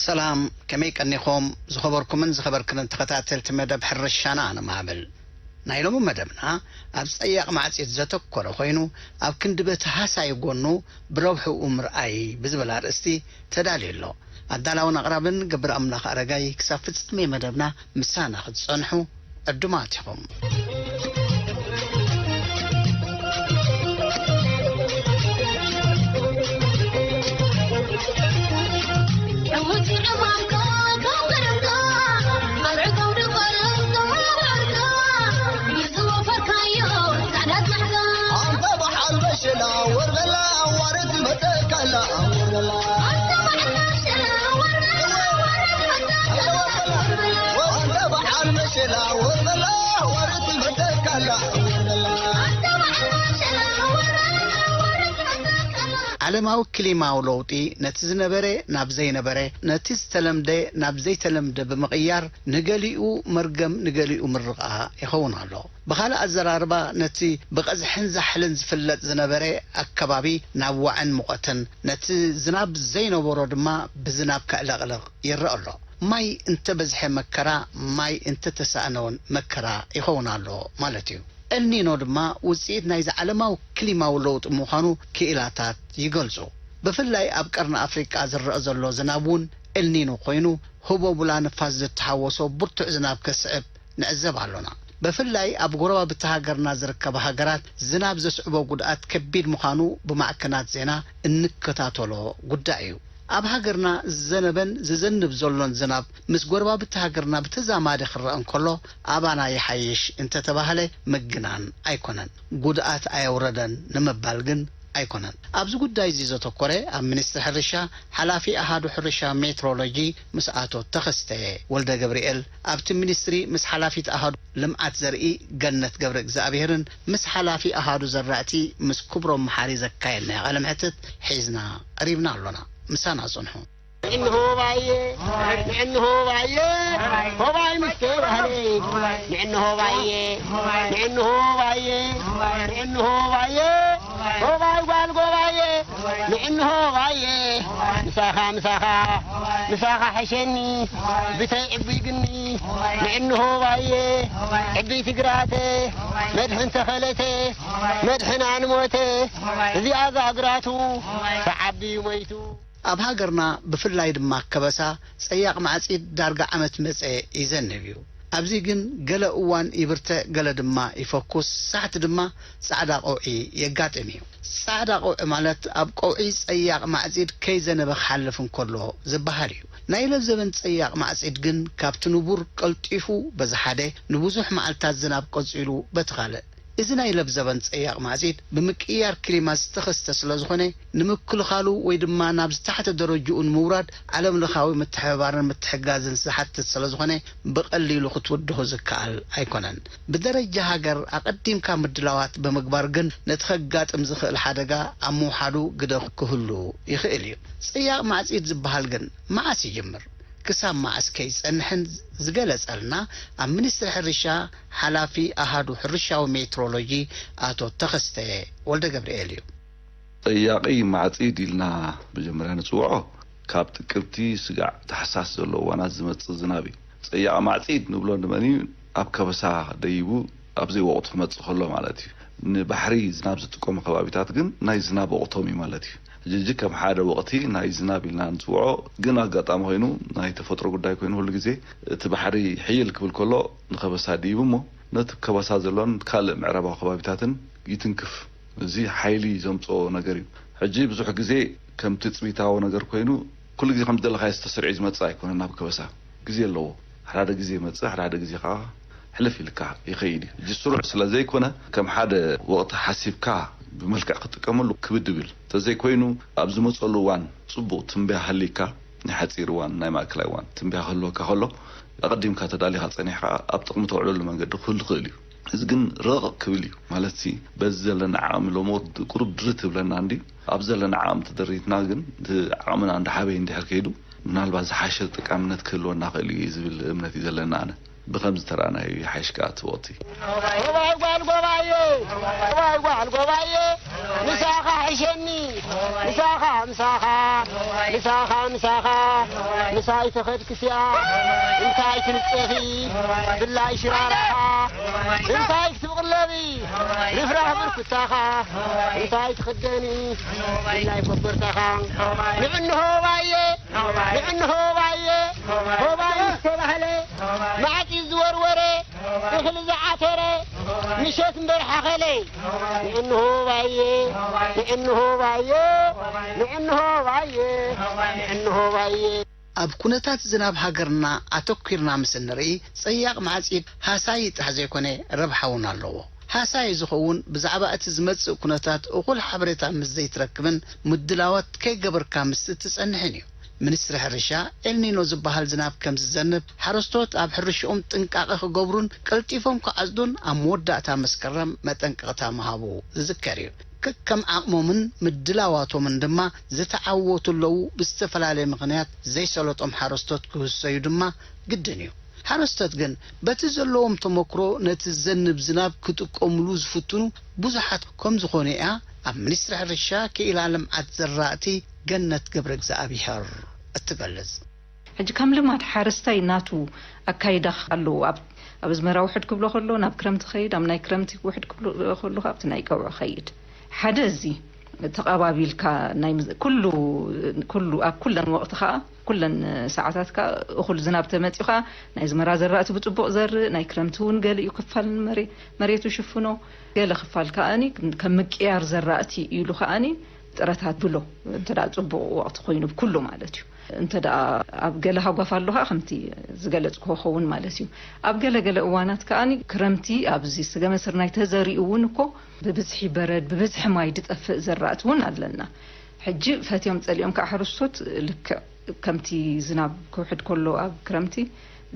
ሰላም፣ ከመይ ቀኒኹም? ዝኸበርኩምን ዝኸበርክንን ተኸታተልቲ መደብ ሕርሻና ንማዕብል። ናይ ሎሚ መደብና ኣብ ጸያቕ ማዕጺድ ዘተኮረ ኮይኑ፣ ኣብ ክንዲ በቲ ሃሳዪ ጎኑ ብረብሕኡ ምርኣይ ብዝብል ኣርእስቲ ተዳልዩ ኣሎ። ኣዳላውን ኣቕራብን ገብረ ኣምላኽ ኣረጋይ። ክሳብ ፍጻሜ መደብና ምሳና ክትጸንሑ ዕዱማት ኢኹም። ዓለማዊ ክሊማዊ ለውጢ ነቲ ዝነበረ ናብ ዘይነበረ፣ ነቲ ዝተለምደ ናብ ዘይተለምደ ብምቕያር፣ ንገሊኡ መርገም ንገሊኡ ምርቓ ይኸውን ኣሎ። ብኻልእ ኣዘራርባ፣ ነቲ ብቐዝሕን ዛሕልን ዝፍለጥ ዝነበረ ኣከባቢ ናብ ዋዕን ሙቐትን፣ ነቲ ዝናብ ዘይነበሮ ድማ ብዝናብ ከዕለቕልቕ ይረአ ኣሎ። ማይ እንተበዝሐ መከራ፣ ማይ እንተተሳእነ እውን መከራ ይኸውን ኣሎ ማለት እዩ። ኤልኒኖ ድማ ውጽኢት ናይዚ ዓለማዊ ክሊማዊ ለውጢ ምዃኑ ክኢላታት ይገልጹ። ብፍላይ ኣብ ቀርኒ ኣፍሪቃ ዝረአ ዘሎ ዝናብ እውን ኤልኒኖ ኮይኑ፣ ህቦቡላ ንፋስ ዝተሓወሶ ብርቱዕ ዝናብ ከስዕብ ንዕዘብ ኣሎና። ብፍላይ ኣብ ጎረባብቲ ሃገርና ዝርከባ ሃገራት ዝናብ ዘስዕቦ ጉድኣት ከቢድ ምዃኑ ብማዕከናት ዜና እንከታተሎ ጉዳይ እዩ። ኣብ ሃገርና ዝዘነበን ዝዘንብ ዘሎን ዝናብ ምስ ጎረባብቲ ሃገርና ብተዛማዲ ክረአ እንከሎ፣ ኣባና ይሓይሽ እንተተባህለ ምግናን ኣይኮነን። ጉድኣት ኣየውረደን ንምባል ግን ኣይኮነን። ኣብዚ ጉዳይ እዚ ዘተኮረ ኣብ ሚኒስትሪ ሕርሻ ሓላፊ ኣሃዱ ሕርሻ ሜትሮሎጂ ምስ ኣቶ ተኸስተ ወልደ ገብርኤል፣ ኣብቲ ሚኒስትሪ ምስ ሓላፊት ኣሃዱ ልምዓት ዘርኢ ገነት ገብረ እግዚኣብሄርን ምስ ሓላፊ ኣሃዱ ዘራእቲ ምስ ክብሮም መሓሪ ዘካየድናዮ ቃለ መሕትት ሒዝና ቀሪብና ኣሎና። ምሳና ጽንሑ። ንዕንሆ ባየ፣ ንዕንሆ ባየ፣ ሆባይ ምስ ተባህለ፣ ንዕንሆ ባየ፣ ንዕንሆ ባየ፣ ንዕንሆ ባየ፣ ሆባይ ጓል ጎባየ፣ ንዕንሆ ባየ፣ ምሳኻ፣ ምሳኻ፣ ምሳኻ ሕሸኒ፣ ብተይ ዕቡይ ግኒ፣ ንዕንሆ ባየ፣ ዕቡይ ትግራተ፣ መድሕን ተኸለተ፣ መድሕን ኣንሞተ፣ እዚኣ ዛግራቱ፣ ተዓብዩ ሞይቱ። ኣብ ሃገርና ብፍላይ ድማ ከበሳ ጸያቕ ማዕጺድ ዳርጋ ዓመት መጸ ይዘንብ እዩ። ኣብዚ ግን ገለ እዋን ይብርትዕ፣ ገለ ድማ ይፈኩስ፣ ሳሕቲ ድማ ጻዕዳ ቀውዒ የጋጥም እዩ። ጻዕዳ ቀውዒ ማለት ኣብ ቀውዒ ጸያቕ ማዕጺድ ከይዘነበ ክሓልፍ እንከሎ ዝበሃል እዩ። ናይ ለብዘበን ጸያቕ ማዕጺድ ግን ካብቲ ንቡር ቀልጢፉ በዚ ሓደ ንብዙሕ መዓልታት ዝናብ ቀጺሉ በቲ ካልእ። እዚ ናይ ለብዘበን ጸያቕ ማዕጺድ ብምቅያር ክሊማ ዝተኸስተ ስለ ዝኾነ፣ ንምክልኻሉ ወይ ድማ ናብ ዝተሓተ ደረጅኡ ንምውራድ ዓለምለኻዊ ምትሕብባርን ምትሕጋዝን ዝሓትት ስለ ዝኾነ፣ ብቐሊሉ ክትውድሆ ዝከኣል ኣይኮነን። ብደረጃ ሃገር ኣቐዲምካ ምድላዋት ብምግባር ግን ነቲ ከጋጥም ዝኽእል ሓደጋ ኣብ ምውሓዱ ግደ ክህሉ ይኽእል እዩ። ጸያቕ ማዕጺድ ዝበሃል ግን መዓስ ይጅምር? ክሳብ መዓስ ከ ይጸንሕን ዝገለጸልና ኣብ ሚኒስትሪ ሕርሻ ሓላፊ ኣሃዱ ሕርሻዊ ሜትሮሎጂ ኣቶ ተኸስተ ወልደ ገብርኤል እዩ። ጸያቒ ማዕጺድ ኢልና መጀመርያ ንጽውዖ ካብ ጥቅምቲ ስጋዕ ታሕሳስ ዘሎ እዋናት ዝመጽእ ዝናብ እዩ። ጸያቒ ማዕጺድ ንብሎ ንመን እዩ? ኣብ ከበሳ ደይቡ ኣብ ዘይወቕቱ ክመጽእ ከሎ ማለት እዩ። ንባሕሪ ዝናብ ዝጥቀሙ ከባቢታት ግን ናይ ዝናብ ወቕቶም እዩ ማለት እዩ። ሕጂ ሕጂ ከም ሓደ ወቕቲ ናይ ዝናብ ኢልና ንጽውዖ፣ ግን ኣጋጣሚ ኮይኑ ናይ ተፈጥሮ ጉዳይ ኮይኑ ኩሉ ግዜ እቲ ባሕሪ ሕይል ክብል ከሎ ንኸበሳ ድይቡ እሞ ነቲ ከበሳ ዘሎን ካልእ ምዕራባዊ ከባቢታትን ይትንክፍ። እዚ ሓይሊ ዘምጽኦ ነገር እዩ። ሕጂ ብዙሕ ግዜ ከም ትጽቢታዊ ነገር ኮይኑ ኩሉ ግዜ ከም ዝደለኻዮ ተሰሪዑ ዝመጽእ ኣይኮነን። ናብ ከበሳ ግዜ ኣለዎ። ሓደ ሓደ ግዜ ይመጽእ፣ ሓደ ሓደ ግዜ ከዓ ሕልፍ ኢልካ ይኸይድ እዩ። ሕጂ ስሩዕ ስለ ዘይኮነ ከም ሓደ ወቕቲ ሓሲብካ ብመልክዕ ክትጥቀመሉ ክብድ ይብል። እንተዘይኮይኑ፣ ኣብ ዝመጸሉ እዋን ጽቡቕ ትንበያ ሃልይካ፣ ናይ ሓጺር እዋን፣ ናይ ማእከላይ እዋን ትንበያ ክህልወካ ከሎ፣ ኣቐዲምካ ተዳሊኻ ጸኒሕካ ኣብ ጥቕሚ ተውዕለሉ መንገዲ ክህሉ ይኽእል እዩ። እዚ ግን ረቕቕ ክብል እዩ። ማለትሲ፣ በዚ ዘለና ዓቕሚ ሎሚ ቁሩብ ድርት ይብለና እንድዩ። ኣብ ዘለና ዓቕሚ ተደሪትና ግን፣ እቲ ዓቕምና እንዳሓበየ እንድሕር ከይዱ፣ ምናልባት ዝሓሸ ተጠቃምነት ክህልወና ክእል እዩ ዝብል እምነት እዩ ዘለና ኣነ። ብኸምዚ ተረኣናዮ ይሓይሽ ከኣ እቲ ወቕቲ። ሆባይ ጓል ጎባየ፣ ሆባይ ጓል ጎባየ፣ ምሳኻ ሕሸኒ፣ ምሳኻ፣ ምሳኻ፣ ምሳኻ፣ ምሳኻ፣ ምሳይ ተኸድክስያ፣ እንታይ ትንጸኺ፣ ብላይ ሽራራኻ፣ እንታይ ክትብቕለቢ፣ ርፍራፍ ብርኩታኻ፣ እንታይ ትኽደኒ፣ ብላይ ኮበርታኻ፣ ንዕንሆ ባየ፣ ንዕንሆ ባየ፣ ሆባይ ዝተባህለ፣ ማዕጺድ ዝወርወረ፣ እኽሊ ዝዓተረ፣ ምሸት እምበር ሓኸለ። ንዕንሆ ባየ፣ ንዕንሆ ባየ፣ ንዕንሆ ባየ፣ ንዕንሆ ባየ። ኣብ ኩነታት ዝናብ ሃገርና ኣተኲርና ምስ እንርኢ፣ ጸያቕ ማዕጺድ ሃሳዪ ጥራሕ ዘይኮነ፣ ረብሓ እውን ኣለዎ። ሃሳዪ ዝኸውን፣ ብዛዕባ እቲ ዝመጽእ ኩነታት እኹል ሓበሬታ ምስ ዘይትረክብን ምድላዋት ከይገበርካ ምስ እትጸንሕን እዩ። ሚኒስትሪ ሕርሻ፣ ኤልኒኖ ዝበሃል ዝናብ ከም ዝዘንብ፣ ሓረስቶት ኣብ ሕርሽኦም ጥንቃቐ ክገብሩን ቀልጢፎም ክዓጽዱን ኣብ መወዳእታ መስከረም መጠንቀቕታ ምሃቡ ዝዝከር እዩ። ከከም ዓቕሞምን ምድላዋቶምን ድማ ዝተዓወቱ ኣለዉ። ብዝተፈላለየ ምኽንያት ዘይሰለጦም ሓረስቶት ክህሰዩ ድማ ግድን እዩ። ሓረስቶት ግን በቲ ዘለዎም ተመክሮ ነቲ ዘንብ ዝናብ ክጥቀምሉ ዝፍትኑ ብዙሓት ከም ዝኾኑ እያ ኣብ ሚኒስትሪ ሕርሻ ክኢላ ልምዓት ዘራእቲ ገነት ገብረ እግዚኣብሄር እትገልጽ። ሕጂ ከም ልማድ ሓረስታይ ናቱ ኣካይዳ ኣለዎ። ኣብ ኣብ ኣዝመራ ውሕድ ክብሎ ከሎ ናብ ክረምቲ ኸይድ፣ ኣብ ናይ ክረምቲ ውሕድ ክብሎ ከሎ ኣብቲ ናይ ቀውዒ ኸይድ። ሓደ እዚ ተቐባቢልካ ናይ ምዝ- ኩሉ ኩሉ ኣብ ኩለን ወቕቲ ኸኣ ኩለን ሰዓታት ከኣ እኹል ዝናብ ተመጺኡ ኸኣ ናይ ኣዝመራ ዘራእቲ ብጽቡቕ ዘርእ፣ ናይ ክረምቲ እውን ገሊኡ ክፋል መሬ- መሬቱ ሽፍኖ፣ ገለ ክፋል ከኣኒ ከም ምቅያር ዘራእቲ ኢሉ ከኣኒ ጥረታት ብሎ እንተ ደኣ ጽቡቕ ወቕቲ ኮይኑ ብኩሉ ማለት እዩ። እንተ ደኣ ኣብ ገለ ሃጓፍ ኣሎ ከኣ ከምቲ ዝገለጽክዎ ክኸውን ማለት እዩ። ኣብ ገለ ገለ እዋናት ከኣኒ ክረምቲ ኣብዚ ስገመ ስርናይ ተዘሪኡ እውን እኮ ብብዝሒ በረድ ብብዝሒ ማይ ዝጠፍእ ዘራእቲ እውን ኣለና። ሕጂ ፈትዮም ጸሊኦም ከኣ ሓረስቶት ልክዕ ከምቲ ዝናብ ክውሕድ ከሎ ኣብ ክረምቲ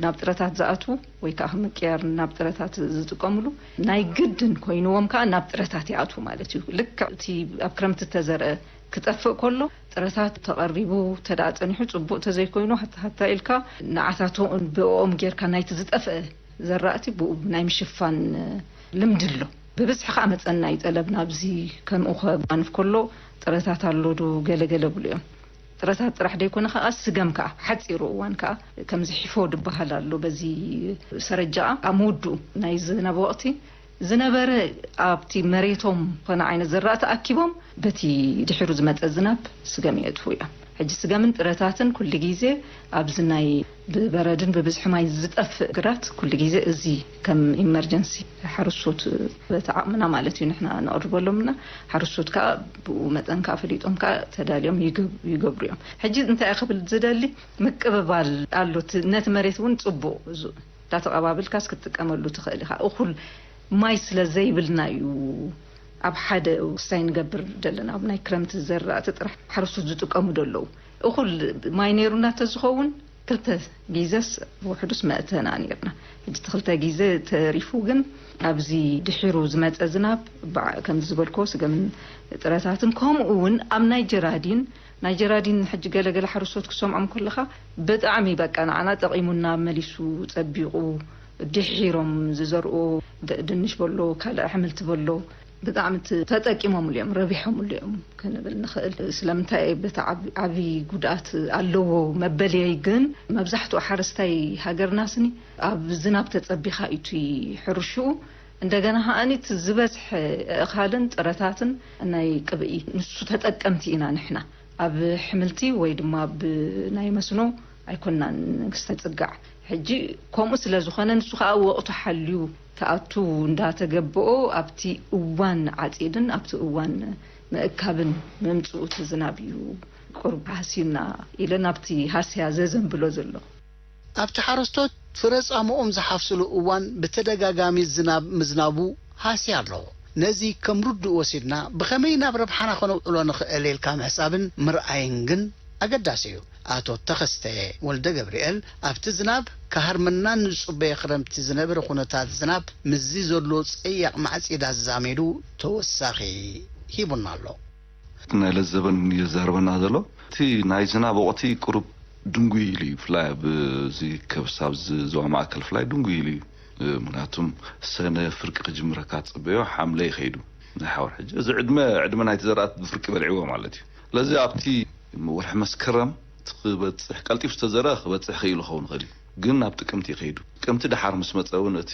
ናብ ጥረታት ዝኣትዉ ወይ ከኣ ምቅያር ናብ ጥረታት ዝጥቀምሉ ናይ ግድን ኮይንዎም ከኣ ናብ ጥረታት ይኣትዉ ማለት እዩ። ልክዕ እቲ ኣብ ክረምቲ እተዘርአ ክጠፍእ ከሎ ጥረታት ተቐሪቡ ተደኣ ጸኒሑ ጽቡቕ ተዘይኮይኑ ሃታ ሃታ ኢልካ ንዓታቶም ብእኦም ጌርካ ናይቲ ዝጠፍአ ዘራእቲ ብኡ ናይ ምሽፋን ልምዲ ኣሎ። ብብዝሒ ከኣ መጸና እዩ ጠለብ ናብዚ ከምኡ ከጓንፍ ከሎ ጥረታት ኣሎ ዶ ገለ ገለ ብሉ እዮም። ጥረታት ጥራሕ ደይኮነ ከኣ ስገም ከኣ ሓጺሩ እዋን ከኣ ከምዚ ሒፎ ድበሃል ኣሎ በዚ ሰረጃ ኣብ ምውድኡ ናይ ዝናብ ወቕቲ ዝነበረ ኣብቲ መሬቶም ኾነ ዓይነት ዘራእቲ ኣኪቦም በቲ ድሒሩ ዝመጸ ዝናብ ስገም የእትዉ እዮም። ሕጂ ስገምን ጥረታትን ኩሉ ግዜ ኣብዚ ናይ ብበረድን ብብዝሒ ማይ ዝጠፍእ ግራት ኩሉ ግዜ እዚ ከም ኢመርጀንሲ ሓረስቶት በቲ ዓቕምና ማለት እዩ ንሕና ነቕርበሎምና ሓረስቶት ከኣ ብኡ መጠን ከኣ ፈሊጦም ከኣ ተዳልዮም ይገብ- ይገብሩ እዮም። ሕጂ እንታይ ክብል ዝደሊ ምቅብባል ኣሎ እቲ ነቲ መሬት እውን ጽቡቕ ዙ እንዳተቐባበልካስ ክትጥቀመሉ ትኽእል ኢኻ። እኹል ማይ ስለ ዘይብልና እዩ ኣብ ሓደ ውሳይ ንገብር ዘለና ኣብ ናይ ክረምቲ ዘራእቲ ጥራሕ ሓረስቶት ዝጥቀሙ ደለዉ እኹል ማይ ነይሩና ተዝኸውን ክልተ ግዘስ ብውሕዱስ መእተና ነይርና። ሕጂ እቲ ክልተ ግዘ ተሪፉ ግን ኣብዚ ድሒሩ ዝመፀ ዝናብ በዓ- ከምዚ ዝበልክዎ ስገምን ጥረታትን ከምኡ እውን ኣብ ናይ ጀራዲን ናይ ጀራዲን ሕጂ ገለገለ ሓረስቶት ክሰምዖም ከለኻ ብጣዕሚ በቃ ንዓና ጠቒሙና መሊሱ ፀቢቑ ድሒሮም ዝዘርኡ ድ- ድንሽ በሎ ካልእ ኣሕምልቲ በሎ ብጣዕሚ ት- ተጠቂሞምሉ እዮም ረቢሖምሉ እዮም ክንብል ንኽእል። ስለምንታይ በቲ ዓብ- ዓብዪ ጉድኣት ኣለዎ መበልየይ ግን መብዛሕትኡ ሓረስታይ ሃገርና ስኒ ኣብ ዝናብ ተፀቢኻ እዩ እቲ ሕርሽኡ እንደገና ከኣኒ እቲ ዝበዝሐ እእኻልን ጥረታትን ናይ ቅብኢ ንሱ ተጠቀምቲ ኢና ንሕና ኣብ ኣሕምልቲ ወይ ድማ ኣብ ናይ መስኖ ኣይኮናን ክስተፅጋዕ ሕጂ ከምኡ ስለ ዝኾነ ንሱ ከዓ ወቕቱ ሓልዩ ተኣቱ እንዳተገበኦ ኣብቲ እዋን ዓፂድን ኣብቲ እዋን ምእካብን ምምፅኡ እቲ ዝናብ እዩ ቁሩብ ሃስዩና ኢለ ናብቲ ሃስያ ዘዘንብሎ ዘለኹ። ኣብቲ ሓረስቶት ፍረ ጻምኦም ዝሓፍስሉ እዋን ብተደጋጋሚ ዝናብ ምዝናቡ ሃስያ ኣለዎ። ነዚ ከም ርዱእ ወሲድና ብኸመይ ናብ ረብሓና ከነውዕሎ ንኽእል ኢልካ ምሕሳብን ምርኣይን ግን ኣገዳሲ እዩ። ኣቶ ተኸስተ ወልደ ገብርኤል ኣብቲ ዝናብ ክሃርመና ንጽበዮ ክረምቲ ዝነበረ ኩነታት ዝናብ ምስዚ ዘሎ ጸያቕ ማዕጺድ ኣዛሚዱ ተወሳኺ ሂቡና ኣሎ። ናይ ለዘበን የዛርበና ዘሎ እቲ ናይ ዝናብ ወቕቲ ቅሩብ ድንጉይ ኢሉ እዩ። ብፍላይ ኣብዚ ከብሳብ ዞባ ማእከል ፍላይ ድንጉይ ኢሉ እዩ። ምክንያቱም ሰነ ፍርቂ ክጅምረካ ትጽበዮ ሓምለ ይኸይዱ ናይ ሓወር ሕጂ እዚ ዕድመ ዕድመ ናይቲ ዘርኣት ብፍርቂ በልዕዎ ማለት እዩ። ስለዚ ኣብቲ ወርሒ መስከረም እቲ ክበፅሕ ቀልጢፍ ዝተዘረ ክበፅሕ ክኢሉ ክኸውን ይኽእል እዩ። ግን ናብ ጥቅምቲ ይኸይዱ። ጥቅምቲ ድሓር ምስ መፀ እውን እቲ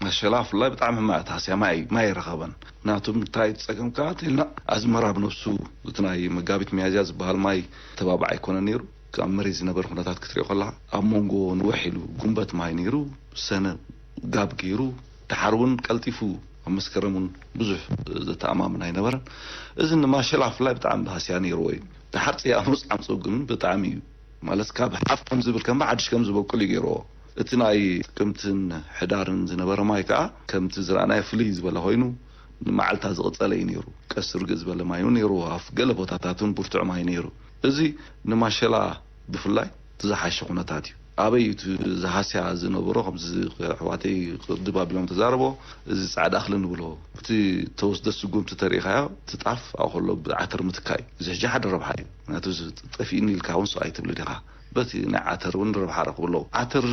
ማሸላ ፍላይ ብጣዕሚ ሕማቅ እቲ ሃስያ ማይ ማይ ኣይረኸበን። ምክንያቱም እንታይ ፀገም ከዓ ተልና ኣዝመራ ብነብሱ እቲ ናይ መጋቢት ሚያዝያ ዝበሃል ማይ ተባባዕ ኣይኮነ ነይሩ። ኣብ መሬት ዝነበረ ኩነታት ክትሪኦ ከለካ ኣብ መንጎ ንውሕ ኢሉ ጉንበት ማይ ነይሩ። ሰነ ጋብ ገይሩ ድሓር እውን ቀልጢፉ ኣብ መስከረም እውን ብዙሕ ዘተኣማምን ኣይነበረን። እዚ ንማሸላ ፍላይ ብጣዕሚ ሃስያ ነይርዎ እዩ። ድሓር ፅያ ምውፅ ዓምፅኡ ግን ብጣዕሚ እዩ ማለት ካብ ሓፍ ከም ዝብል ከም ሓድሽ ከም ዝበቁል እዩ ገይርዎ። እቲ ናይ ጥቅምትን ሕዳርን ዝነበረ ማይ ከዓ ከምቲ ዝረኣናዮ ፍልይ ዝበለ ኮይኑ ንመዓልታ ዝቕጸለ እዩ ነይሩ። ቀስ ርግእ ዝበለ ማይ እውን ነይርዎ። ኣብ ገለ ቦታታት እውን ብርቱዕ ማይ ነይሩ። እዚ ንማሸላ ብፍላይ እቲ ዝሓሸ ኩነታት እዩ። ኣበይ እዩ እቲ ዝሃስያ ዝነበሮ ከምዚ ኣሕዋተይ ቅድም ኣቢሎም ተዛረቦ እዚ ፃዕዳ እኽሊ ንብሎ እቲ ተወስደ ስጉምቲ ተሪኢኻዮ እቲ ጣፍ ኣብኡ ከሎ ብዓተር ምትካእ እዩ። እዚ ሕጂ ሓደ ረብሓ እዩ። ምክንያቱ እዚ ጠፊእኒ ኢልካ እውን ሰብኣይ ትብሊ ዲኻ። በቲ ናይ ዓተር እውን ረብሓ ረኽቡ ኣለዉ። ዓተር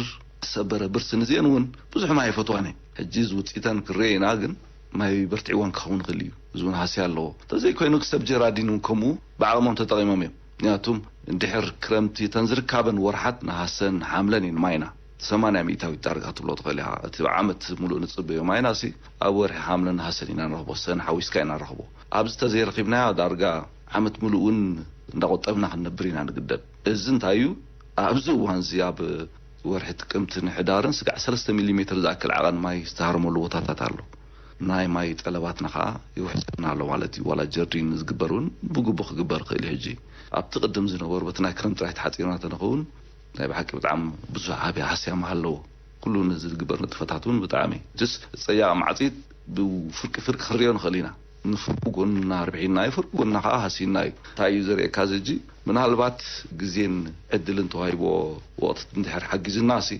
ሰበረ ብርስን እዚአን እውን ብዙሕ ማይ ኣይፈትዋን እየን። ሕጂ እዚ ውፅኢተን ክረአ ኢና ግን ማይ በርቲዕወን ክኸውን ይኽእል እዩ። እዚ እውን ሃስያ ኣለዎ። እንተዘይኮይኑ ሰብ ጀራዲን እውን ከምኡ ብዓቕሞም ተጠቒሞም እዮም። ምክንያቱም እንድሕር ክረምቲ እተን ዝርካበን ወርሓት ነሃሰን ሓምለን እየን ማይና ሰማንያ ሚእታዊት ዳርጋ ክትብሎ ትኽእል ኢኻ። እቲ ዓመት ሙሉእ ንፅበዮ ማይና ሲ ኣብ ወርሒ ሓምለን ነሃሰን ኢና ንረኽቦ። ሰነ ሓዊስካ ኢና ንረኽቦ። ኣብዚ ተዘይረኺብናዮ ዳርጋ ዓመት ሙሉእ እውን እንዳቆጠብና ክንነብር ኢና ንግደድ። እዚ እንታይ እዩ ኣብዚ እዋን እዚ ኣብ ወርሒ ጥቅምትን ሕዳርን ስጋዕ ሰለስተ ሚሊ ሜትር ዝኣክል ዓቐን ማይ ዝተሃርመሉ ቦታታት ኣሎ። ናይ ማይ ጠለባትና ከዓ ይውሕሰልና ኣሎ ማለት እዩ። ዋላ ጀርዲን ዝግበር እውን ብግቡእ ክግበር ይኽእል እዩ። ሕጂ ኣብቲ ቅድም ዝነበሩ በቲ ናይ ክረምቲ ጥራይ ተሓፂርና ተንኸውን ናይ ብሓቂ ብጣዕሚ ብዙሕ ዓብዪ ሃስያ ምሃለዎ። ኩሉ ነዚ ዝግበር ንጥፈታት እውን ብጣዕሚ ጅስ ፀያቕ ማዕፂት ብፍርቂ ፍርቂ ክንሪኦ ንኽእል ኢና። ንፍርቂ ጎንና ኣርብሒና እዩ፣ ፍርቂ ጎንና ከዓ ሃሲና እዩ። እንታይ እዩ ዘርእየካ እዚ ሕጂ? ምናልባት ግዜን ዕድልን ተዋሂቦ ወቕቲ እንድሕር ሓጊዝና ሲ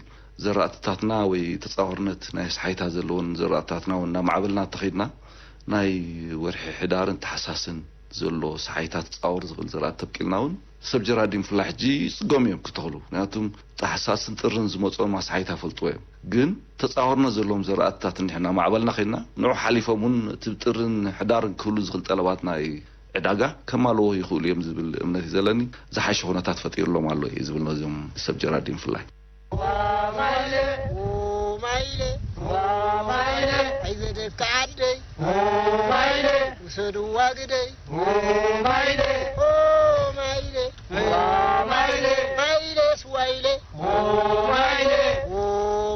ዘራእትታትና ወይ ተፃወርነት ናይ ስሓይታ ዘለዎን ዘራእትታትና እውን እናማዕበልና እንተኸይድና ናይ ወርሒ ሕዳርን ታሕሳስን ዘሎ ስሓይታ ተፃወር ዝኽእል ዘራእቲ ተብቂልና እውን ሰብ ጀራዲን ፍላ ሕጂ ይፅገሙ እዮም ክተኽሉ። ምክንያቱም ታሕሳስን ጥርን ዝመፅኦም ኣስሓይታ ፈልጥዎ እዮም። ግን ተፃወርነት ዘለዎም ዘራእትታት እንድሕና ማዕበልና ኸይድና ንዑ ሓሊፎም እውን እቲ ጥርን ሕዳርን ክህሉ ዝኽእል ጠለባት ናይ ዕዳጋ ከማልዎ ይኽእሉ እዮም ዝብል እምነት እዩ ዘለኒ። ዝሓሸ ኩነታት ፈጢሩሎም ኣሎ እዩ ዝብል ነዚኦም ሰብ ጀራዲን ፍላይ። ማይለ ማይለ ማይለ ኣይዘደካ ዓደይ ማይለ ውሰድዋ ግደይ ማይለ ማይለ ማይለ ማይለ ስዋይለ ማይለ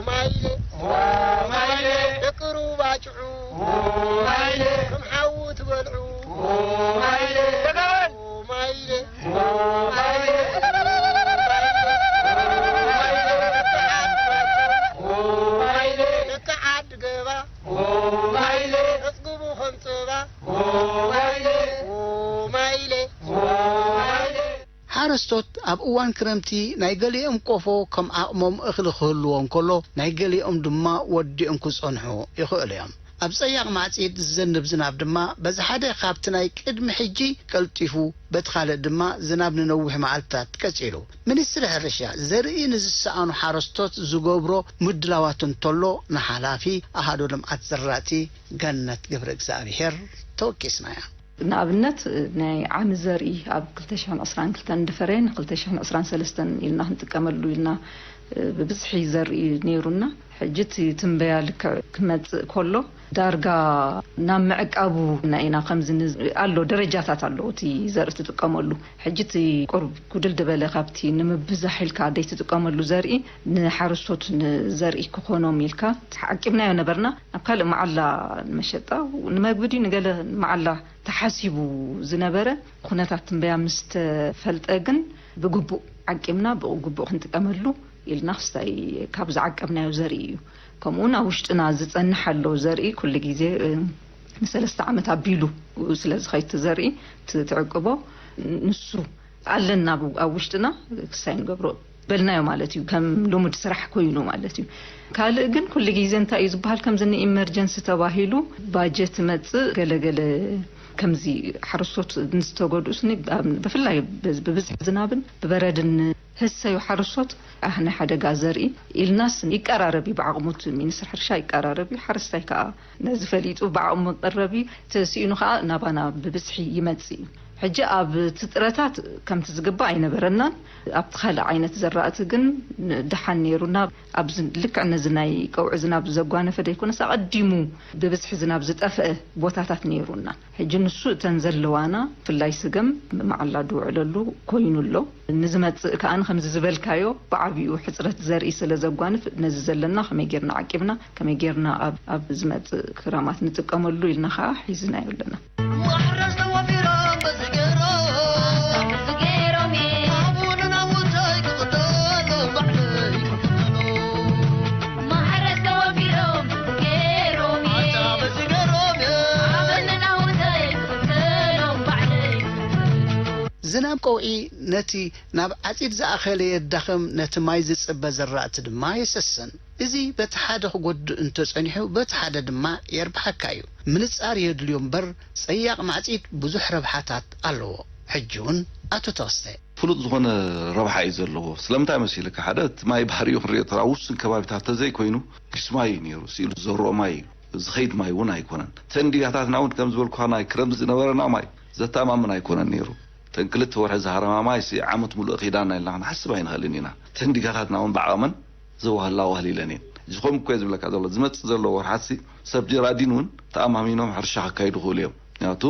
ማይለ ማይለ ደቂ ሩባ ጭዑ ማይለ ከም ሓዊ ትበልዑ ማይለ ማይለ ሓረስቶት ኣብ እዋን ክረምቲ ናይ ገሊኦም ቆፎ ከም ዓቕሞም እኽሊ ክህልዎም ከሎ ናይ ገሊኦም ድማ ወዲኦም ክጸንሑ ይኽእሉ እዮም። ኣብ ጸያቕ ማዕጺድ ዝዘንብ ዝናብ ድማ በዚ ሓደ ካብቲ ናይ ቅድሚ ሕጂ ቀልጢፉ በቲ ካልእ ድማ ዝናብ ንነዊሕ መዓልትታት ቀጺሉ። ሚኒስትሪ ሕርሻ ዘርኢ ንዝሰኣኑ ሓረስቶት ዝገብሮ ምድላዋት እንተሎ ንሓላፊ ኣሃዱ ልምዓት ዘራእቲ ገነት ገብረ እግዚኣብሄር ተወኪስናያ። ንኣብነት ናይ ዓሚ ዘርኢ ኣብ ክልተ ሽሕን ዕስራን ክልተን ድፈረየ ን ክልተ ሽሕን ዕስራን ሰለስተን ኢልና ክንጥቀመሉ ኢልና ብብዝሒ ዘርኢ ነይሩና። ሕጂ እቲ ትንበያ ልክዕ ክመጽእ ከሎ ዳርጋ ናብ ምዕቃቡ ኢና ኢና ከምዚ ኣሎ ደረጃታት ኣለዎ እቲ ዘርኢ ትጥቀመሉ። ሕጂ እቲ ቁሩብ ጉድል ዝበለ ካብቲ ንምብዛሕ ኢልካ ደይትጥቀመሉ ዘርኢ ንሓረስቶት ንዘርኢ ክኾኖም ኢልካ ዓቂብናዮ ነበርና። ናብ ካልእ መዓላ ንመሸጣ ንመግቢ ድዩ ንገለ መዓላ ተሓሲቡ ዝነበረ ኩነታት ትንበያ ምስ ተፈልጠ ግን ብግቡእ ዓቂብና ብግቡእ ክንጥቀመሉ ኢልና ክስታይ ካብ ዝዓቀብናዮ ዘርኢ እዩ። ከምኡውን ኣብ ውሽጥና ዝጸንሕ ኣሎ ዘርኢ ኩሉ ግዜ ንሰለስተ ዓመት ኣቢሉ ስለ ዝኸይድ ዘርኢ ትዕቅቦ ንሱ ኣለና ኣብ ውሽጥና ክሳይ ንገብሮ በልናዮ ማለት እዩ። ከም ልሙድ ስራሕ ኮይኑ ማለት እዩ። ካልእ ግን ኩሉ ግዜ እንታይ እዩ ዝበሃል፣ ከምዚ ንኢመርጀንሲ ተባሂሉ ባጀት መጽእ ገለገለ ከምዚ ሓረስቶት ንዝተጎድኡ ስኒ ብፍላይ ብብዝሒ ዝናብን ብበረድን ህሰዩ ሓረስቶት ኣህ ናይ ሓደጋ ዘርኢ ኢልናስ ይቀራረብ እዩ። ብዓቕሙት ሚኒስትር ሕርሻ ይቀራረብ እዩ። ሓረስታይ ከዓ ነዚ ፈሊጡ ብዓቕሙ ይቐረብ እዩ። ተስኢኑ ከዓ ናባና ብብዝሒ ይመጽእ እዩ። ሕጂ ኣብ ትጥረታት ከምቲ ዝግባእ ኣይነበረናን። ኣብቲ ካልእ ዓይነት ዘራእቲ ግን ደሓን ነይሩና። ልክዕ ነዚ ናይ ቀውዒ ዝናብ ዘጓነፈ ደይኮነስ ኣቐዲሙ ብብዝሒ ዝናብ ዝጠፍአ ቦታታት ነይሩና። ሕጂ ንሱ እተን ዘለዋና ብፍላይ ስገም መዓላ ድውዕለሉ ኮይኑ ኣሎ። ንዝመጽእ ከኣ ከምዚ ዝበልካዮ ብዓቢኡ ሕጽረት ዘርኢ ስለ ዘጓንፍ ነዚ ዘለና ከመይ ጌርና ዓቂብና ከመይ ጌርና ኣብ ዝመጽእ ክራማት ንጥቀመሉ ኢልና ከኣ ሒዝናዮ ኣለና። ዝናብ ቀውዒ ነቲ ናብ ዓጺድ ዝኣኸለ የዳኽም፣ ነቲ ማይ ዝጽበ ዘራእቲ ድማ የሰስን። እዚ በቲ ሓደ ክጎድእ እንተጸኒሑ በቲ ሓደ ድማ የርብሓካ እዩ። ምንጻር የድልዮ እምበር ጸያቕ ማዕጺድ ብዙሕ ረብሓታት ኣለዎ። ሕጂ እውን ኣቶ ተኸስተ። ፍሉጥ ዝኾነ ረብሓ እዩ ዘለዎ። ስለምንታይ መሲልካ? ሓደ እቲ ማይ ባህሪኡ ክንሪኦ ተራ ውሱን ከባቢታት ተዘይኮይኑ ግስ ማይ እዩ ነይሩ። ስኢሉ ዝዘርኦ ማይ እዩ። ዝኸይድ ማይ እውን ኣይኮነን። እተን ዲጋታትና እውን ከም ዝበልኩኻ ናይ ክረምቲ ዝነበረና ማይ ዘተኣማምን ኣይኮነን ነይሩ። እተን ክልተ ወርሒ ዝሃረማ ማይ ሲ ዓመት ሙሉእ ኺዳና ኢልና ክንሓስብ ኣይንኽእልን ኢና። እተን ዲጋታትና እውን ብዓቕመን ዘዋህላ ዋህሊለን እየን። እዚ ከምኡ እኮ እየ ዝብለካ ዘሎ። ዝመጽእ ዘሎ ወርሓት ሲ ሰብ ጀራዲን እውን ተኣማሚኖም ሕርሻ ከካይዱ ይኽእሉ እዮም። ምክንያቱ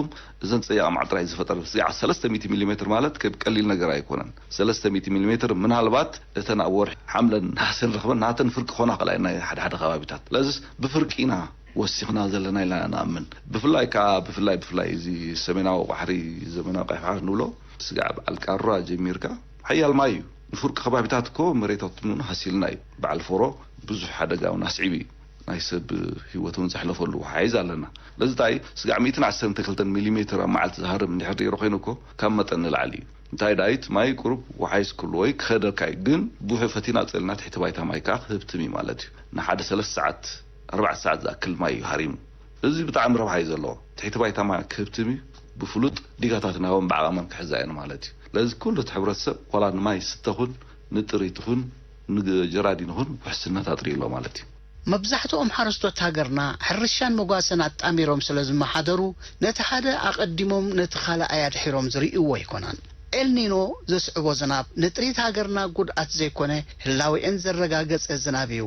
እዘን ጸያቕ ማዕጥራይ ዝፈጠረ ዚዓ ሰለስተ ሚእቲ ሚሊ ሜትር ማለት ከ ቀሊል ነገር ኣይኮነን። ሰለስተ ሚእቲ ሚሊ ሜትር ምናልባት እተን ኣብ ወርሒ ሓምለን ነሃሰን ረኽበን ናተን ፍርቂ ኮና ክላ ናይ ሓደ ሓደ ከባቢታት ስለዚስ ብፍርቂ ኢና ወሲኽና ዘለና ኢልና ንኣምን። ብፍላይ ከዓ ብፍላይ ብፍላይ እዚ ሰሜናዊ ባሕሪ ዘመናዊ ቀይሕ ባሕሪ ንብሎ ስጋዕ በዓል ቃሩራ ጀሚርካ ሓያል ማይ እዩ። ንፍርቂ ከባቢታት እኮ መሬታትና ሃሲልና እዩ። በዓል ፎሮ ብዙሕ ሓደጋ እውን ኣስዒቡ እዩ። ናይ ሰብ ህይወት እውን ዘሕለፈሉ ወሓይዝ ኣለና። ስለዚ እንታይ ስጋዕ ሚእትን ዓሰርተ ክልተን ሚሊ ሜትር ኣብ መዓልቲ ዝሃርም እንድሕር ነይሩ ኮይኑ እኮ ካብ መጠን ንላዕሊ እዩ። እንታይ ዳይት ማይ ቁሩብ ወሓይዝ ክሉ ወይ ክኸደካ እዩ። ግን ብዙሕ ፈቲና ጸልና ትሕቲ ባይታ ማይ ከዓ ክህብትም እዩ ማለት እዩ። ንሓደ ሰለስተ ሰዓት ኣርባዕተ ሰዓት ዝኣክል ማይ እዩ ሃሪሙ። እዚ ብጣዕሚ ረብሓ እዩ ዘለዎ። ትሕቲ ባይታ ማይ ክህብትም እዩ። ብፍሉጥ ዲጋታት ናቦም ብዓቐመን ክሕዛ እየን ማለት እዩ። ስለዚ ኩሉ እቲ ሕብረተሰብ ዋላ ንማይ ስተ ኹን ንጥሪት ኹን ንጀራዲን ኹን ውሕስነት ኣጥርዩ ኣሎ ማለት እዩ። መብዛሕትኦም ሓረስቶት ሃገርና ሕርሻን መጓሰን ኣጣሚሮም ስለ ዝመሓደሩ ነቲ ሓደ ኣቐዲሞም ነቲ ካልኣይ ኣድሒሮም ዝርእይዎ ኣይኮነን። ኤልኒኖ ዘስዕቦ ዝናብ ንጥሪት ሃገርና ጉድኣት ዘይኮነ ህላዌአን ዘረጋገጸ ዝናብ እዩ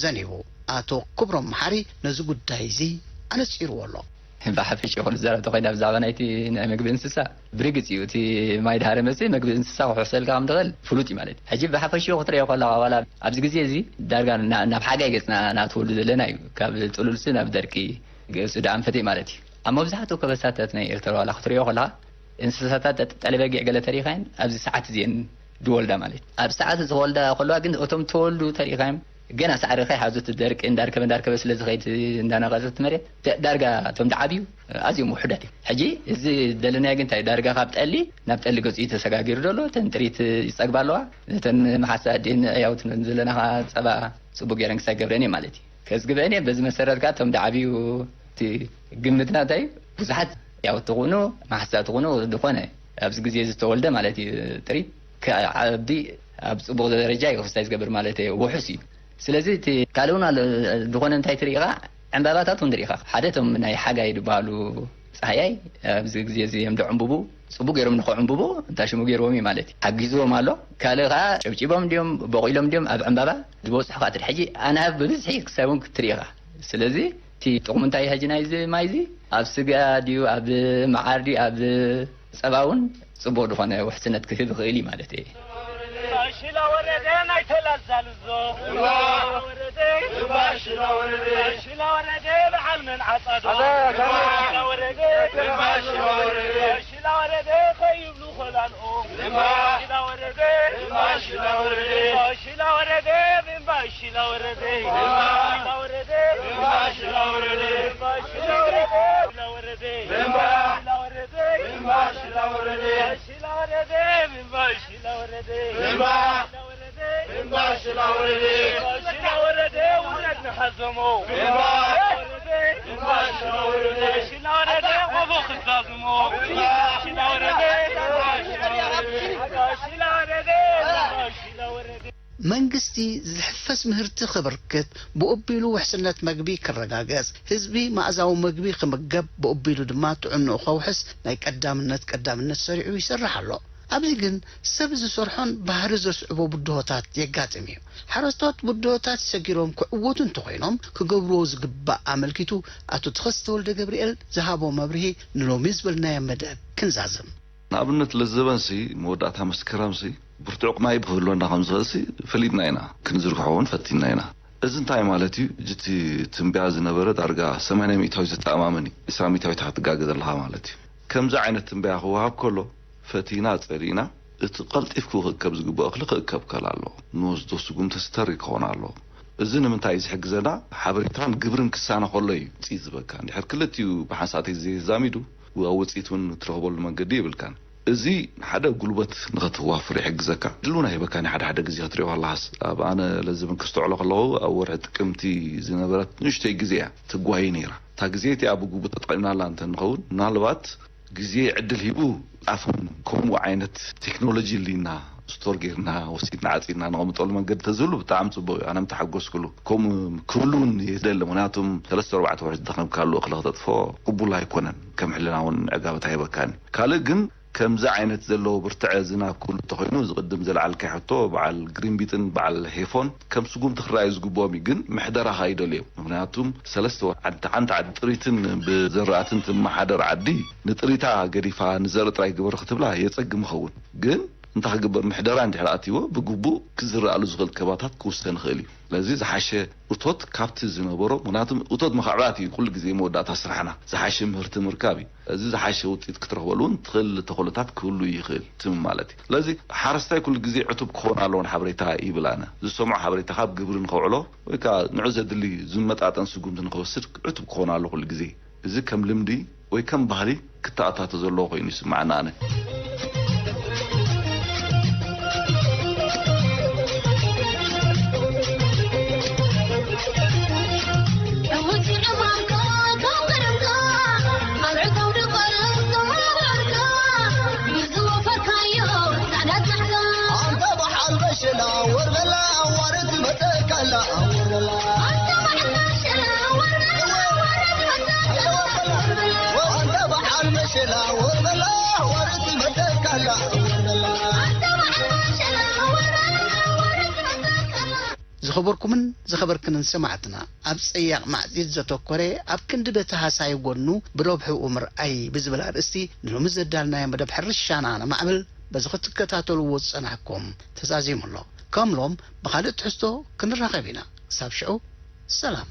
ዘኒቡ። ኣቶ ክብሮም መሓሪ ነዚ ጉዳይ እዚ ኣነጺርዎ ኣሎ። ብሓፈሽኡ ክንዛረብ እንተኾይና ብዛዕባ ናይቲ ናይ መግቢ እንስሳ ብርግጽ እዩ እቲ ማይ ድሃረ መጽእ መግቢ እንስሳ ክውሕሰልካ ከም ትኽእል ፍሉጥ እዩ ማለት እዩ። ሕጂ ብሓፈሽኡ ክትርእዮ ከለኻ ዋላ ኣብዚ ግዜ እዚ ዳርጋ ናብ ሓጋይ ገጽና እናተወሉ ዘለና እዩ። ካብ ጽሉልሲ ናብ ደርቂ ገጹ ደኣ ኣንፈተይ ማለት እዩ። ኣብ መብዛሕትኡ ከበሳታት ናይ ኤርትራ ዋላ ክትርእዮ ከለኻ እንስሳታት ጠለበጊዕ ገለ ተሪኻየን ኣብዚ ሰዓት እዚአን ድወልዳ ማለት እዩ። ኣብ ሰዓት ዝወልዳ ከለዋ ግን እቶም ተወልዱ ተሪኻዮም ገና ሳዕሪ ከይሓዙ እቲ ደርቂ እንዳርከበ እንዳርከበ ስለ ዝኸይድ እንዳነቐጸ እቲ መሬት ዳርጋ እቶም ዝዓብዩ ኣዝዮም ውሑዳት እዮም። ሕጂ እዚ ደለናዮ ግን እንታይ ዳርጋ ካብ ጠሊ ናብ ጠሊ ገጹ እዩ ተሰጋጊሩ ዘሎ። እተን ጥሪት ይጸግባ ኣለዋ። እተን መሓሳ ኣዴን ኣያውትን ዘለና ኸዓ ጸባ ጽቡቅ ገይረን ክሳይ ገብረን እየ ማለት እዩ። ከዝግበአን እየ በዚ መሰረት ከዓ እቶም ዝዓብዩ እቲ ግምትና እንታይ እዩ ብዙሓት ያው ትኹኑ ማሕሳ ትኹኑ ዝኾነ ኣብዚ ግዜ ዝተወልደ ማለት እዩ ጥሪት ከዓቢ ኣብ ጽቡቕ ደረጃ እዩ ክስታይ ዝገብር ማለት እዩ ውሑስ እዩ። ስለዚ እቲ ካልእ እውን ኣሎ ዝኾነ እንታይ ትርኢ ኢኻ ዕምባባታት እውን ትርኢ ኢኻ ሓደ እቶም ናይ ሓጋይ ዝበሃሉ ጻህያይ ኣብዚ ግዜ እዚ እዮም ደዕምብቡ ጽቡቕ ገይሮም ንኸዕምብቡ እንታይ ሽሙ ገይርዎም እዩ ማለት እዩ ሓጊዝዎም ኣሎ። ካልእ ከዓ ጨብጪቦም እንዲዮም በቑሎም እንዲዮም ኣብ ዕምባባ ዝበፅሑ ከዓ ትድሕጂ ኣናብ ብብዝሒ ክሳይ እውን ክትርኢ ኢኻ። ስለዚ እቲ ጥቕሙ እንታይ እዩ ሕጂ ናይዚ ማይ እዚ ኣብ ስጋ ድዩ ኣብ መዓር ድዩ ኣብ ጸባ እውን ጽቡቕ ዝኾነ ውሕስነት ክህብ ይኽእል እዩ ማለት እየ። ሽላ ወረደ ናይ ተላዛልዞ ሽላ ወረደ በዓል መን ዓጻዶ ሽላ ወረደ ሽላ ወረደ ከይብሉ ኮላልኦም ሽላ ወረደ ሽላ ወረደ ሽላ ወረደ ሽላ ወረደ ሽላ ወረደ ሽላ ወረደ እምባ ሽላ ወረደ፣ እምባ ሽላ ወረደ፣ ውረድ ንሃዘሞ። እምባ ሽላ ወረደ፣ እምባ ሽላ ወረደ፣ ቆፎ ክዛዝሞ። እምባ ሽላ ወረደ፣ እምባ ሽላ ወረደ፣ እምባ ሽላ ወረደ፣ እምባ ሽላ ወረደ። መንግስቲ ዝሕፈስ ምህርቲ ከበርክት፣ ብኡቢሉ ውሕስነት መግቢ ክረጋገጽ፣ ህዝቢ መኣዛዊ መግቢ ክምገብ፣ ብኡቢሉ ድማ ጥዕንኡ ከውሕስ ናይ ቀዳምነት ቀዳምነት ሰሪዑ ይሰርሕ ኣሎ። ኣብዚ ግን ሰብ ዝሰርሖን ባህሪ ዘስዕቦ ብድሆታት የጋጥም እዩ። ሓረስቶት ብድሆታት ሰጊሮም ክዕወቱ እንተኾይኖም ክገብርዎ ዝግባእ ኣመልኪቱ ኣቶ ተኸስተ ወልደ ገብርኤል ዝሃቦ መብርሂ ንሎሚ ዝበልናዮ መደብ ክንዛዝም። ንኣብነት ለዘበንሲ መወዳእታ መስከረምሲ ብርቱዕ ቁማይ ክህልወና ከም ዝኽእልሲ ፈሊጥና ኢና፣ ክንዝርግሖ እውን ፈቲንና ኢና። እዚ እንታይ ማለት እዩ? እቲ ትንበያ ዝነበረ ዳርጋ ሰማንያ ሚእታዊት ዘተኣማምን እዩ፣ ዕስራ ሚእታዊት ክትጋገ ዘለኻ ማለት እዩ። ከምዚ ዓይነት ትንበያ ክወሃብ ከሎ ፈቲና ጸሊእና እቲ ቀልጢፍኩ ክእከብ ዝግብኦ እኽሊ ክእከብ ከል ኣለዎ። ንወስዶ ስጉምቲ ስተር ክኸውን ኣለዎ። እዚ ንምንታይ እዩ ዝሕግዘና? ሓበሬታን ግብርን ክሳነ ከሎ እዩ ውፅኢት ዝበካ። እንድሕር ክልቲኡ ብሓንሳተይ ዘይዛሚዱ ኣብ ውፅኢት እውን ትረኽበሉ መንገዲ የብልካን። እዚ ሓደ ጉልበት ንኸትዋፍር ይሕግዘካ። ድሉ ናይ በካ ናይ ሓደ ሓደ ግዜ ክትሪኦ ኣለሃስ ኣብ ኣነ ለዝብን ክስተዕሎ ከለኹ ኣብ ወርሒ ጥቅምቲ ዝነበረት ንእሽተይ ግዜ እያ ትጓይ ነይራ። እታ ግዜ እቲኣ ብግቡእ ተጠቂምናላ እንተ ንኸውን ምናልባት ግዜ ዕድል ሂቡ ጣፍን ከምኡ ዓይነት ቴክኖሎጂ ሊና ስቶር ጌርና ወሲድና ዓፂድና ነቐምጠሉ መንገዲ ተዝህሉ ብጣዕሚ ፅቡቅ እዩ። ኣነ ምተሓጎስኩሉ ከምኡ ክህሉ እውን የደሊ። ምክንያቱም ሰለስተ ኣርባዕተ ወርሒ ዝደኸምካሉ እኽሊ ክተጥፎ ቅቡል ኣይኮነን። ከም ሕልና እውን ዕጋበት ኣይበካን እዩ። ካልእ ግን ከምዚ ዓይነት ዘለዎ ብርትዐ ዝናብ ክህሉ እንተኾይኑ እዚ ቅድም ዘልዓልካይ ሕቶ በዓል ግሪንቢጥን በዓል ሄፎን ከም ስጉምቲ ክረኣዩ ዝግብኦም እዩ። ግን ምሕደራኻ ይደልዮም። ምክንያቱም ሰለስተ ወር ዓዲ ሓንቲ ዓዲ ጥሪትን ብዘራእትን ትመሓደር ዓዲ ንጥሪታ ገዲፋ ንዘርኢ ጥራይ ግበር ክትብላ የጸግም ይኸውን። ግን እንታይ ክግበር ምሕደራ እንድሕር ኣትይዎ ብግቡእ ክዝረኣሉ ዝኽእል ከባታት ክውሰን ይኽእል እዩ። ስለዚ ዝሓሸ እቶት ካብቲ ዝነበሮ ምክንያቱም እቶት ምኽዕባት እዩ ኩሉ ግዜ መወዳእታ ስራሕና ዝሓሸ ምህርቲ ምርካብ እዩ። እዚ ዝሓሸ ውፅኢት ክትረኽበሉ እውን ትኽእል ተኽእሎታት ክህሉ ይኽእል ትም ማለት እዩ። ስለዚ ሓረስታይ ኩሉ ግዜ ዕቱብ ክኸውን ኣለዎ ንሓበሬታ ይብል ኣነ። ዝሰምዖ ሓበሬታ ካብ ግብሪ ንኸውዕሎ ወይ ከዓ ንዑ ዘድሊ ዝመጣጠን ስጉምቲ ንኸወስድ ዕቱብ ክኸውን ኣለዎ ኩሉ ግዜ። እዚ ከም ልምዲ ወይ ከም ባህሊ ክተኣታቶ ዘለዎ ኮይኑ ይስምዓና ኣነ። ዝኸበርኩምን ዝኸበርክንን ሰማዕትና፣ ኣብ ጸያቕ ማዕጺድ ዘተኮረ ኣብ ክንዲ በቲ ሃሳይ ጎኑ ብረብሕኡ ምርኣይ ብዝብል ኣርእስቲ ንሎሚ ዘዳልናዮ መደብ ሕርሻና ነማዕብል በዚ ክትከታተልዎ ዝጸናሕኩም ተዛዚሙ ኣሎ። ከም ሎም ብኻልእ ትሕዝቶ ክንራኸብ ኢና። ክሳብ ሽዑ ሰላም።